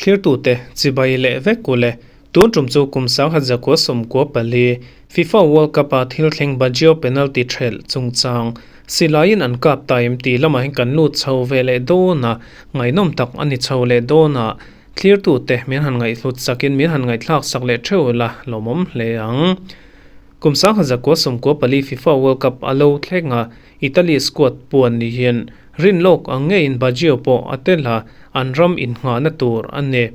Thlirtute chibai leh vek u le. Tun tum chu kum 1994 FIFA World Cup-a thil thleng Baggio penalty thelh chungchang silaiin an kap ta em tih lamah hian kan lut chho ve leh dawn a, ngaihnawm tak a ni chho leh dawn a. Thlirtute min han ngaihhlut sakin min han ngaihthlak sak leh theuh la lawmawm hle ang. Kum 1994 FIFA World Cup a lo thleng a, Italy squad puan ni hian rin lawk ang ngeiin Baggio pawh a tel a, an ram innghahna tur a ni.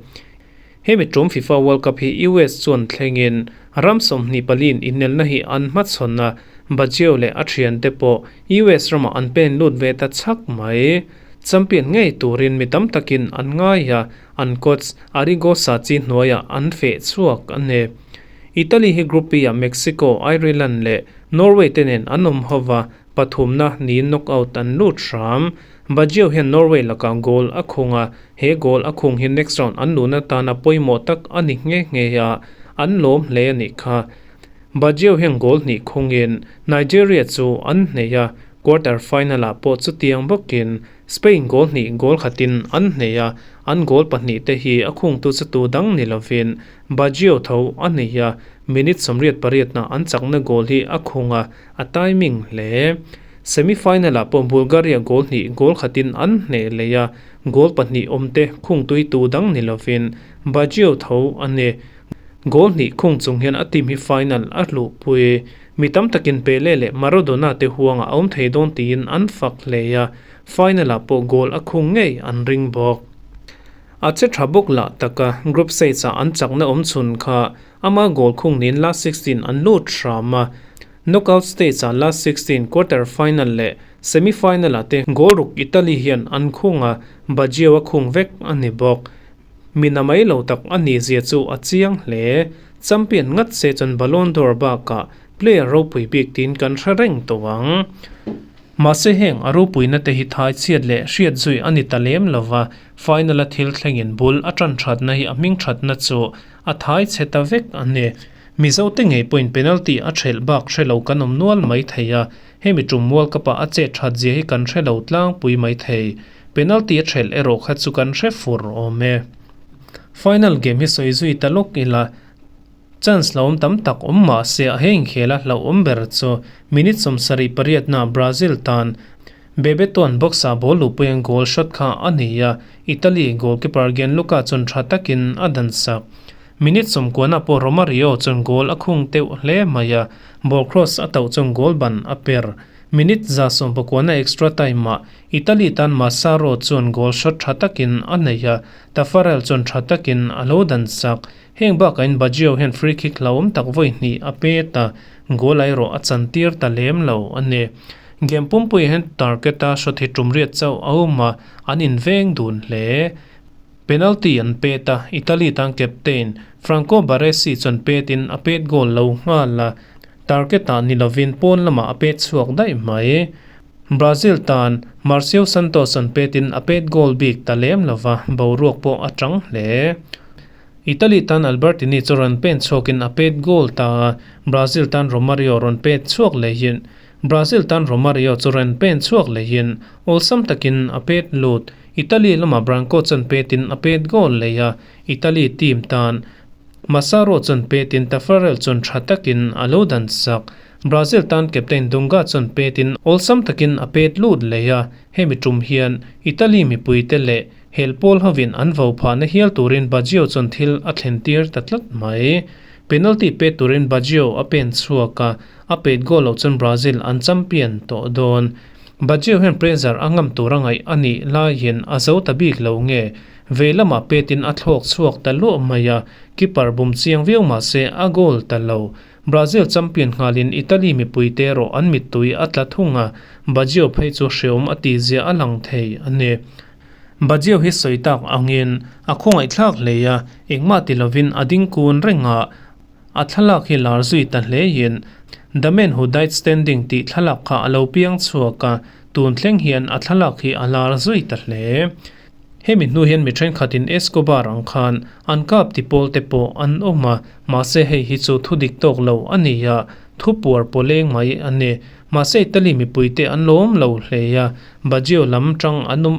Hemi tum FIFA World Cup hi US chuan thlengin ram 24 in inelna hi an hmachhawn a, Baggio leh a thiante pawh US ramah an pen lut ve ta chak mai. Champion ngei turin mi tam takin an ngai a, an coach Arrigo Sacchi hnuaiah an feh chhuak a ni. Italy hi Group B-ah Mexico, Ireland leh Norway te nen an awm ho va, pathumna niin knockout an lut hram. Baggio hian Norway lakah goal a khung a, he goal a khung hi next round an luhna tana pawimawh tak a ni nghe nghe a, an lawm hle a nih kha. Baggio hian goal hnih khungin Nigeria chu an hneh a, quarter final-ah pawh chutiang bawkin Spain goal hnih goal khatin an hneh a, an goal pahnih te hi a khungtu chu tu dang ni lovin Baggio tho a nei a, minute 88 na an chakna goal hi a khung a, a timing hle. Semi final-ah pawh Bulgaria goal hnih goal khatin an hneh leh a, goal pahnih awmte khungtui tu dang ni lovin Baggio tho a ni. Goal hnih khung chung hian a team hi final a hluhpui. Mi tam takin Pele leh Maradona te huangah a awm thei dawn tiin an fak hle a, final-ah pawh goal a khung ngei an ring bawk. A che tha bawk lah taka group stage-ah an chakna awm chhun kha ama goal khung niin last 16 an lut hram a. Knockout stage-ah last 16, quarter final leh semi final-ah te goal ruk Italy hian an khung a, Baggio a khung vek a ni bawk. Mi na mai lo tak a nih zia chu a chiang hle. Champion ngat se chuan Ballon d'Or bakah player ropui bik tiin kan hre reng tawh ang. Mahse heng a ropuina te hi thai chhiat leh hriat zui a ni ta lem lova, final a thil thlengin bul a tan thatna hi a hming thatna chu a thai chhe ta vek a ni. Mizo te ngei pawhin penalty a thelh bak hre lo kan awm nual mai thei a, hemi tum World Cup ah a chet that zia hi kan hre lo tlangpui mai thei. Penalty a thelh erawh kha chu kan hre fur awm e. Final game hi sawi zui ta lawk ila, chance hlauhawm tam tak awm mah se a heng khel a hlauhawm ber chu minute 78 na Brazil tan Bebeto-a'n box-ah ball luhpuiin goal shot kha a nei a, Italy goalkeeper Gianluca chuan tha takin a dan sak. Minute 90 na pawh Romario chuan goal a khung teuh hle mai a, ball cross a tauh chuan goal ban a per. Minute 119 na extra time-ah Italy tan Massaro chuan goal shot tha takin a nei a, Taffarel chuan tha takin a lo dan sak. Heng bakah in Baggio hian free kick hlauhawm tak vawi hnih a pet a, goal a erawh a chantir ta lem lo a ni. Game pumpuiah hian target-a shot hi tum riat chauh a awm a, an inveng dun hle. Penalty an pet a, Italy tan captain Franco Baresi chuan petin a pet goal lo nghal a, target-ah ni lovin pawn lamah a pet chhuak daih mai. Brazil tan Marcio Santos an petin a pet goal bik ta lem lova, boruak pawh a tang hle. Italy tan Albertini chu rawn pen chhuakin a pet goal ta a, Brazil tan Romario rawn pet chhuak lehin Brazil tan Romario chu rawn pen chhuak lehin awlsam takin a pet lut. Italy lamah Branco chuan petin a pet goal leh a, Italy team tan Massaro chuan petin Taffarel chuan tha takin a lo dan sak. Brazil tan captain Dunga chuan petin awlsam takin a pet lut leh a, hemi tum hian Italy mipuite leh hel pawl hovin an vo phahna hial turin Baggio chuan thil a thlen tir ta tlat mai. Penalty pet turin Baggio a pen chhuak a, a pet goal loh chuan Brazil an champion tawh dawn. Baggio hian pressure a ngam tur a ngaih a nih laiin a zo ta bik lo nge, vei lamah petin a thlawk chhuak ta luah mai a, keeper bum chiang viau mah se a goal ta lo. Brazil champion nghalin Italy mipuite erawh an mittui a tla thung a, Baggio phei chu hreawm a tihzia a lang thei a ni. Baggio hi sawi tak angin a khawngaihthlak hle a, engmah ti lovin a ding kun reng a, a thlalak hi lar zui ta hlein The Man Who Died Standing tih thlalak kha a lo piang chhuak a, tun thleng hian a thlalak hi a lar zui ta hle. Hemi hnu hian mi thenkhatin Escobar ang khan an kap ti pawl te pawh an awm a, mahse hei hi chu thu dik tawk lo a ni a, thu puar pawleng mai a ni. Mahse Italy mipuite an lawm lo hle a, Baggio lam tang an awm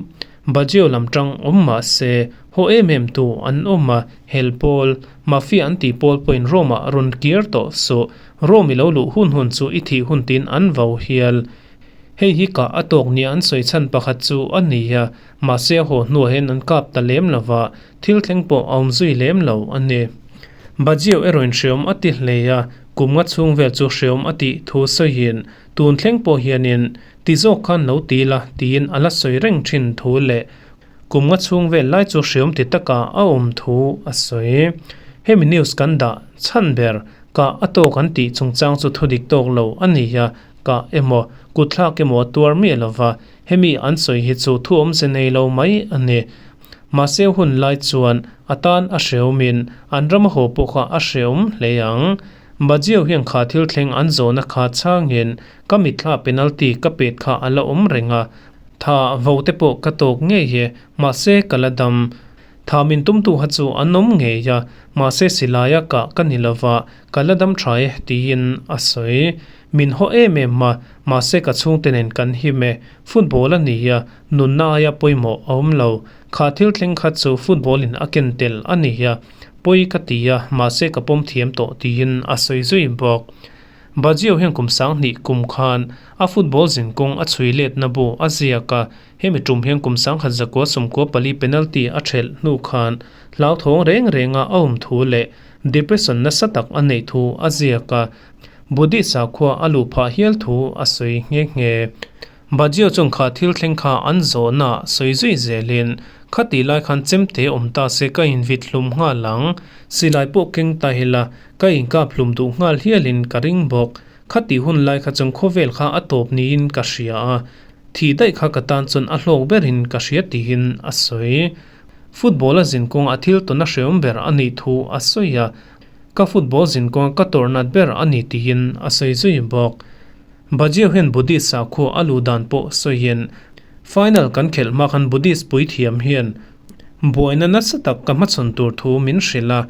Baggio lam tang awm mah se Haw em em tu an awm a, hel pawl, mafia an tih pawl pawhin Rome-ah rawn kir tawh suh. Rome i lo luh hun hun chu i thih hun tiin an vau hial. Hei hi kah a tawk nia an sawi chhan pakhat chu a ni a, mahse a haw hnuah hian an kap ta lem lo va, thil thleng pawh a awm zui lem lo a ni. Baggio erawhin hreawm a ti hle a, kum nga chhung vel chu hreawm a tih thu sawiin tun thleng pawh hianin ti zawk khan lo ti la tiin a la sawi reng thin thu leh Kum nga chhung vel lai chu hriam ti taka a awm thu a sawi. Hemi news kan dah chhan ber kah a tawk an tih chungchang chu thudik tawk lo a ni a, kah emaw, kutthlak emaw a tuar miah lova, hemi an sawi hi chu thu awmze nei lo mai a ni. Mahse hun lai chuan a tan a hreawmin an ram a haw pawh kha a hreawm hle ang. Baggio hian kha thil thleng an zawhna kha chhangin ka mitthla penalty ka pet kha a la awm reng a, Tha vo te pawh ka tawk ngei e, mahse ka la dam. Tha min tumtu kha chu an awm ngei a, mahse silaia kah ka ni lova, ka la dam tha e tiin a sawi. Min haw em em a, mahse ka chhungte nen kan him e. Football a ni a, nunna aia pawimawh a awm lo. Kha thil thleng kha chu football in a ken tel a ni a, pawi ka ti a, mahse ka pawm thiam tawh tiin a sawi zui bawk. Baggio hian kum 2000 kum khan a football zinkawng a chhui letna bu a ziak a, hemi tum hian kum 1994 penalty a thelh hnu khan hlauthawng reng renga a awm thu leh depression nasa tak a neih thu a ziak a, Buddhist sakhua a luh phah hial thu a sawi nghe nghe. Baggio chuan kha thil thleng kha an zawhna sawi zui zelin, Khati lai khan chemte awm ta se ka invit hlum nghal ang, silai pawh keng ta ila, Ka inkap hlum duh nghal hialin ka ring bawk. Khati hun lai kha chuan khawvel kha a tawp niin ka hria a, thih daih kha ka tan chuan a hlawk berin ka hria tiin a sawi. Football a zinkawng a thil tawn a hreawm ber a nih thu a sawi a, ka football zinkawng ka tawrh nat ber a ni tiin a sawi zui bawk. Baggio hian Buddhist sakhua a luh dan pawh sawiin, Final kan khelh hma khan Buddhist puithiam hian buaina nasa tak ka hmachhawn tur thu min hrilh a,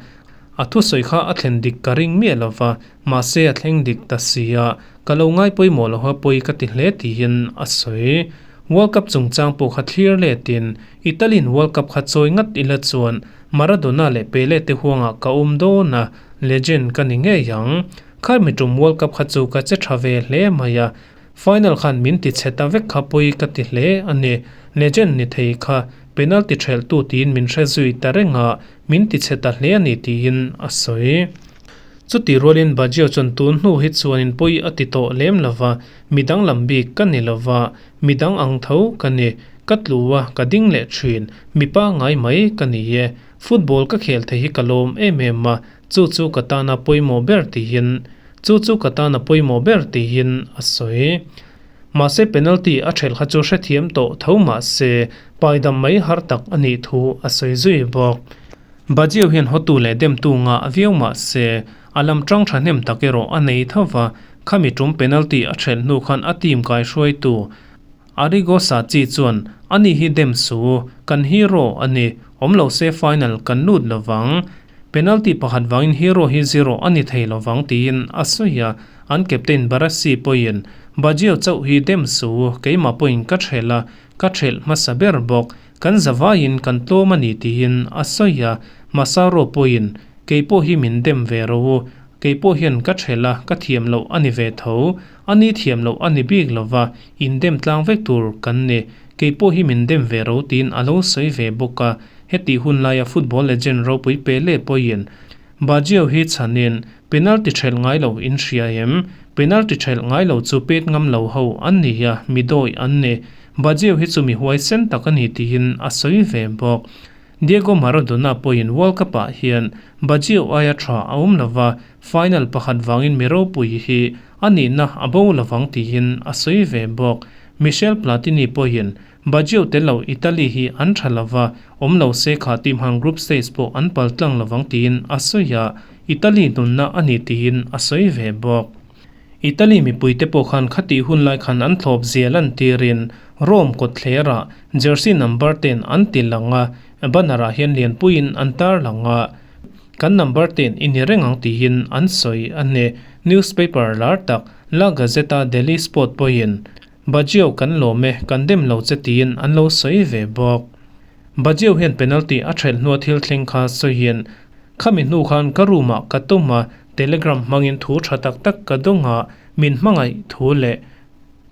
A thusawi kha a thlen dik ka ring miah lova, mahse a thleng dik ta si a, ka lo ngai pawimawh lo ha pawi ka ti hle tiin a sawi. World Cup chungchang pawh kha thlir letin, Italy-in World Cup kha chawi ngat ila chuan Maradona leh Pele te huangah ka awm dawn a, legend ka ni ngei ang. Kharmi tum World Cup kha chu ka che tha ve hle mai a, Final khan min ti chhe ta vek kha pawi ka ti hle a ni. Legend ni thei kha penalty thelhtu tiin min hre zui ta reng a, min ti chhe ta hle a ni tiin a sawi. Chuti rualin Baggio chuan tun hnu hi chuanin pawi a ti tawh lem lo va, mi danglam bik ka ni lo va, mi dang ang tho ka ni, ka tlu a, ka ding leh thin, mi pangngai mai ka ni e. Football ka khel thei hi ka lawm em em a, chu chu ka tana pawimawh ber tiin Chu chu ka tan a pawimawh ber tiin a sawi. Mahse penalty a thelh kha chu hrethiam tawh tho mahse paidam mai har tak a nih thu a sawi zui bawk. Baggio hian hawtu leh demtu ngah viau mahse a lam tang thahnem tak erawh a nei tho va, khami tum penalty a thelh hnu khan a team kaihruaitu Arrigo Sacchi chuan ani hi dem su, kan hero a ni, awm lo se final kan lut lovang. Penalty pakhat vangin hero hi zero a ni thei lovang tiin a sawi a, an captain Barassi pawhin Baggio chauh hi dem su, keimah pawhin ka thelh a, ka thelh hmasa ber bawk, kan zavaiin kan tlawm a ni tiin a sawi a, Massaro pawhin keipawh hi min dem ve ro u, keipawh hian ka thelh a, ka thiam loh a ni ve tho, a ni thiam loh a ni bik lova, in dem tlang vek tur kan ni, keipawh hi min dem ve ro tiin a lo sawi ve bawk a. Hetih hun laia football legend ropui Pele pawhin Baggio hi chhanin penalty thelh ngai lo in hria em? Penalty thelh ngai lo chu pet ngam lo ho an ni a, mi dawi an ni. Baggio hi chu mi huaisen tak a ni tiin a sawi ve bawk. Diego Maradona pawhin World Cup ah hian Baggio aia tha a awm lova, final pakhat vangin mi ropui hi a nihna a bo lovang tiin a sawi ve bawk. Michel Platini pawhin Baggio tel lo Italy hi an tha lova, awm lo se kha team han group stage pawh an pal tlang lovang tiin a sawi a, Italy nunna a ni tiin a sawi ve bawk. Italy mipuite pawh khan khatih hun lai khan an thlawp zia lantirin Rome kawtthlerah jersey number ten an ti lang a, banner ah hian lianpuiin an tar lang a, kan number ten i ni reng ang tiin an sawi a ni. Newspaper lar tak La Gazzetta delli Sport pawhin Baggio kan lawm e, kan dem lo che tiin an lo sawi ve bawk. Baggio hian penalty a thelh hnua thil thleng kha sawiin, Khami hnu khan ka room ah ka tum a, telegram hmangin thu tha tak tak ka dawng a, min hmangaih thu leh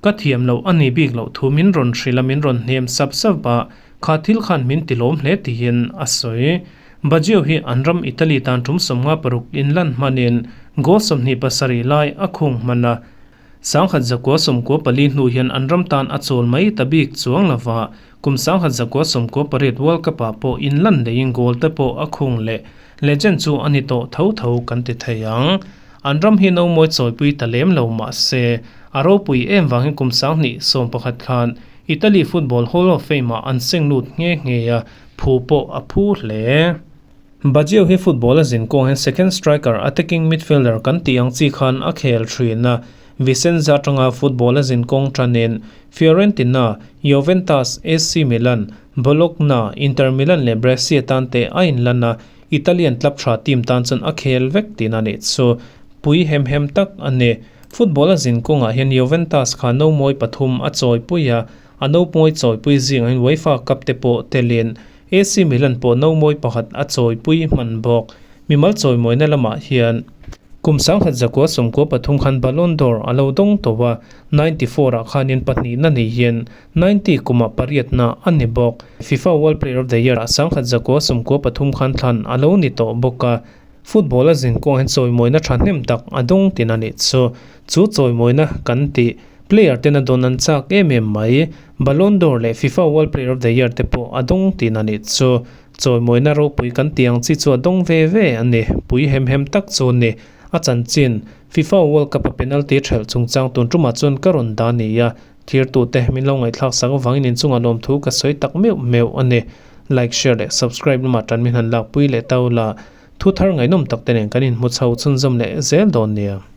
ka thiam loh a ni bik loh thu min rawn hrilh a, min rawn hnem sap sap a, kha thil khan min ti lawm hle tiin a sawi. Baggio hi an ram Italy tan tum 56 inlan hmanin goal 27 lai a khung hman a. 1994 hnu hian an ram tan a chawl mai ta bik chuang lova, kum 1998 World Cup ah pawh inlan neiin goal te pawh a khung leh. Legend chu a ni tawh tho tho kan ti thei ang. An ram hi no mawi chawipui ta lem lo mah se, a ropui em vangin kum 2011 khan Italy Football Hall of Fame ah an seng lut nghe nghe a, phu pawh a phu hle. Baggio hi football a zin kawng hian second striker, attacking midfielder kan tih ang chi khan a khel thin a. Vicenza atanga football a zin kawng tanin Fiorentina, Juventus, AC Milan, Bologna, Inter Milan leh Brescia tan te a inlan a, Italian club tha team tan chuan a khel vek tihna a nih chu. Pui hem hem tak a ni. Football a zin kawngah hian Juventus kha no mawi pathum a chawipui a, a no mawi chawipui zingah hian UEFA Cup te pawh telin AC Milan pawh no mawi pakhat a chawipui hman bawk. Mimal chawimawina lamah hian kum 1993 khan Ballon d'Or a lo dawng tawh a, 94 ah khanin pahnihna nei hian 90 kumah pariatna a ni bawk. FIFA World Player of the Year ah 1993 khan thlan a lo ni tawh bawk a, football a zin kawng hian chawimawina thahnem tak a dawng tin a nih chu. Chu chawimawina kan tih Player ten a dawn an chak em em mai. Ballon d'Or leh FIFA World Player of the Year te pawh a dawng tin a nih chu. Chawimawina ropui kan tih ang chi chu a dawng ve ve a ni. Pui hem hem tak chu a ni. A chanchin, FIFA World Cup a penalty thelh chungchang tun tumah chuan ka rawn dah a ni a. Thirtute min lo ngaihthlak sak avangin inchungah lawmthu ka sawi tak meuh meuh a ni. Like, share leh subscribe lamah tan min han lakpui leh tau la. Thu thar ngaihnawm tak te nen kan inhmu chho chhunzawm leh zel dawn nia.